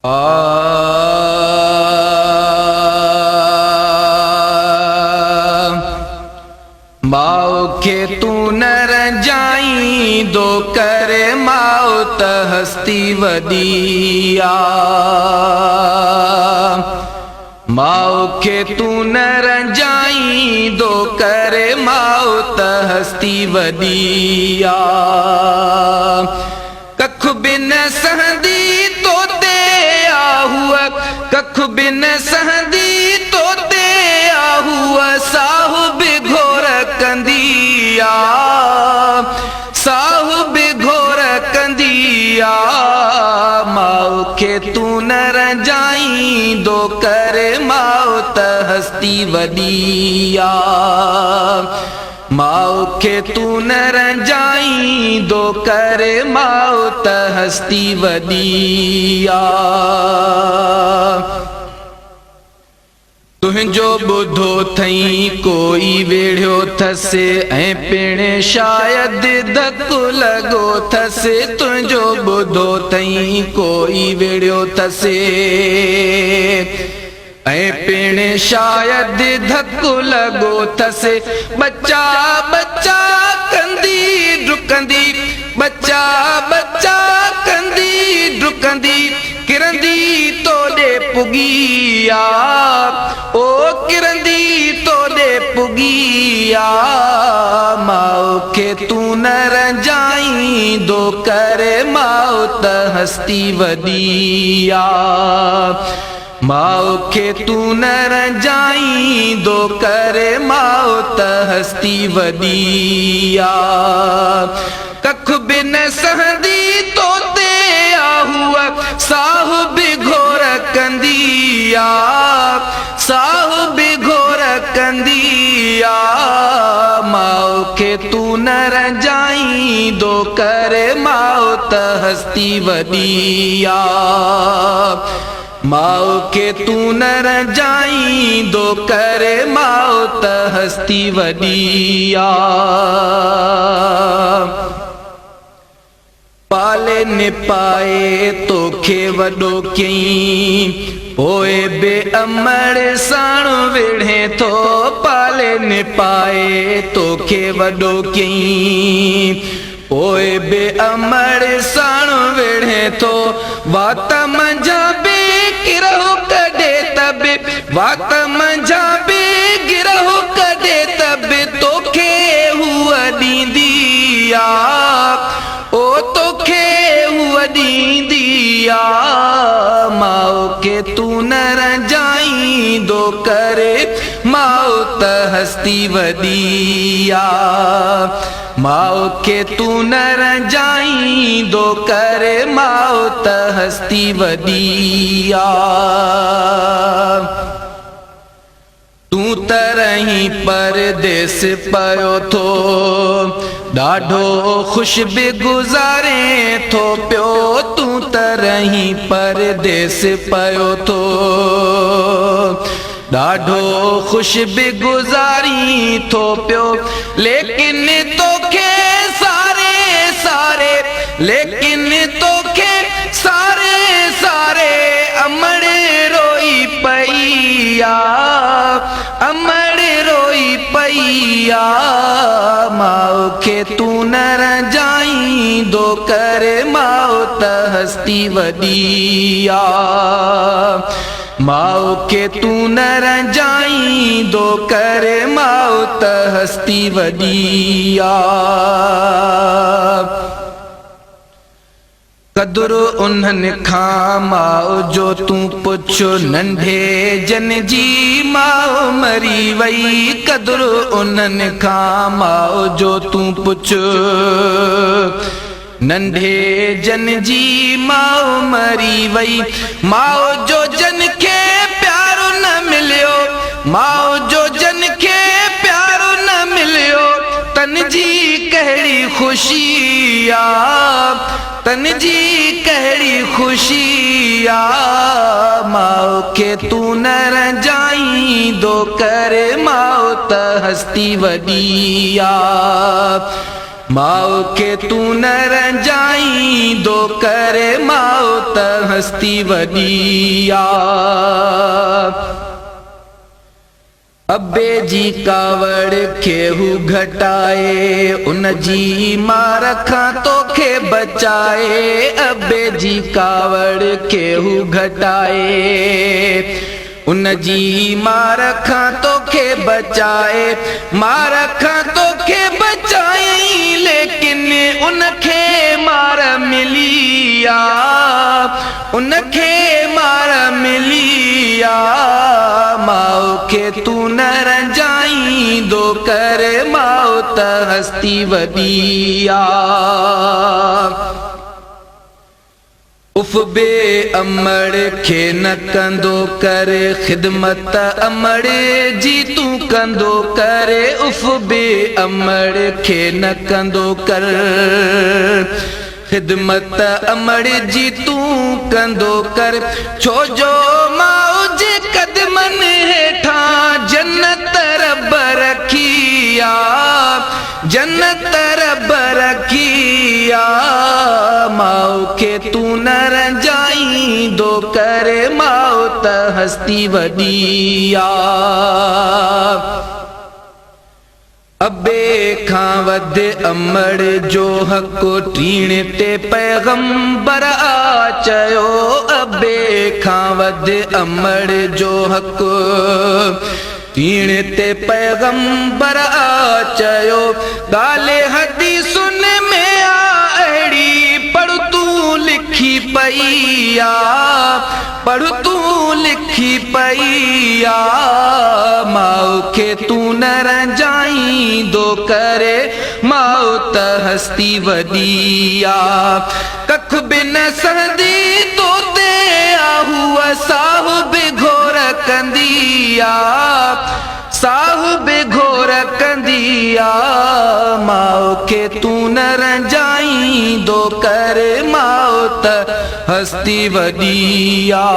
ماء کي تون نه رنجائيندو ڪر، ماء ته هستي وڏي آ. ماء کي تون نه رنجائيندو ڪر، ماء ته هستي وڏي آ. ڪک به نه سهندي تو تي آ هوء، ڪک به نه سهندي تو تي آ هوء، ساهه به گهور ڪندي آ، ساهه به گهور ڪندي آ. ماء کي تون نه رنجائيندو ڪر، ماء ته هستي وڏي آ. ماء کي تون نه رنجائيندو ڪر، ماء ته هستي وڏي آ. تنهنجو ٻڌو ٿئين ڪوئي ويڙهيو ٿس، ۽ پڻ شايد ڌڪ لڳو ٿس. تنهنجو ٻڌو ٿئين ڪوئي ويڙهيو ٿس، ۽ پڻ شايد ڌڪ لڳو ٿس. ٻچا ٻچا ڪندي ڊڪندي، ٻچا ٻچا ڪندي ڊڪندي، ڪرندي توڏي پڳي آ، او ڪرندي توڏي پڳي آ. ماء کي تون نه رنجائيندو ڪر، ماء ته هستي وڏي آ. ماء کي تون نه رنجائيندو ڪر، ماء ته هستي وڏي آ. ڪک به نه سهندي تو تي آ هوء، ساهه به گهور ڪندي آ، ساهه به گهور ڪندي آ. ماء کي تون نه رنجائيندو ڪر، ماء ته هستي وڏي آ. ماء کي تون نه رنجائيندو ڪر، ماء ته هستي وڏي آ. پالي نپائي توکي وڏو ڪيئين، پوء به امڙ ساڻ وڙهين ٿو. پالي نپائي توکي وڏو ڪيئين، پوء به امڙ ساڻ وڙهين ٿو. وات منجهان به گرهه ڪڍي ته به، وات منجهان به گرهه ڪڍي ته به، توکي هوء ڏيندي آ، او توکي هوء ڏيندي آ. ماء کي تون نه رنجائيندو ڪر، ماء ته هستي وڏي آ. ماء کي تون نه رنجائيندو ڪر، ماء ته هستي وڏي آ. تون ته رهين پرديس پيو ٿو، ڏاڍو خوش به گذارين ٿو پيو. تون ته رهين پرديس پيو ٿو، ڏاڍو خوش به گذارين ٿو پيو. ليڪن توکي ساري ساري، ليڪن توکي ساري ساري، امڙ روئي پئي آ، امڙ روئي پئي آ. ماء کي تون نه رنجائيندو ڪر، ماء ته هستي وڏي آ. ماء کي تون نه رنجائيندو ڪر، ماء ته هستي وڏي آ. قدر انهن کان ماء جو تون پڇ، ننڍي جن جي ماء مري وئي. قدر انهن کان ماء جو تون پڇ، ننڍي جن جي ماء مري وئي. ماء جو جن کي پيار نه مليو، ماء جو جن کي پيار نه مليو، تن جي ڪهڙي خوشي آ، تن جي ڪهڙي خوشي آ. ماء کي تون نه رنجائيندو ڪر، ماء ته هستي وڏي آ. ماء کي تون نه رنجائيندو ڪر، ماء ته هستي وڏي آ. ابي جي ڪاوڙ کي هو گهٽائي، ان جي مار کان توکي بچائي، ابي جي ڪاوڙ کي هو گهٽائي، ان جي مار کان توکي بچائي، مار کان توکي بچايائين، ليڪن ان کي مار ملي آ، ان کي مار ملي آ. ماء کي تون نه رنجائيندو ڪر، ماء ته هستي وڏي آ. اف بي امڙ کي نه ڪندو ڪر، خدمت امڙ جي تون ڪندو ڪر، اف بي امڙ کي نه ڪندو ڪر، خدمت امڙ جي تون ڪندو ڪر، ڇو جو ماء جي قدمن هيٺان جنت رب رکي آ، جنت رب رکي آ. ماء کي تون نه رنجائيندو ڪر، ماء ته هستي وڏي آ. ابي کان وڌ امڙ جو حق ٽيڻ تي پيغمبر آ چيو، ابي کان وڌ امڙ جو حق ٽيڻ تي پيغمبر آ چيو، ڳالهه حديثن ۾ آ اهڙي پڙهه تون لکي پئي آ، پڙهه تون لکي پئي آ. ماء کي تون نه رنجائيندو ڪر، ماء ته هستي وڏي آ. ڪک به نه سهندي تو تي آ، هوء ساهه به گهور ڪندي آ، ساهه به گهور ڪندي آ. ماء کي تون نه رنجائيندو ڪر، ماء ته هستي وڏي آ.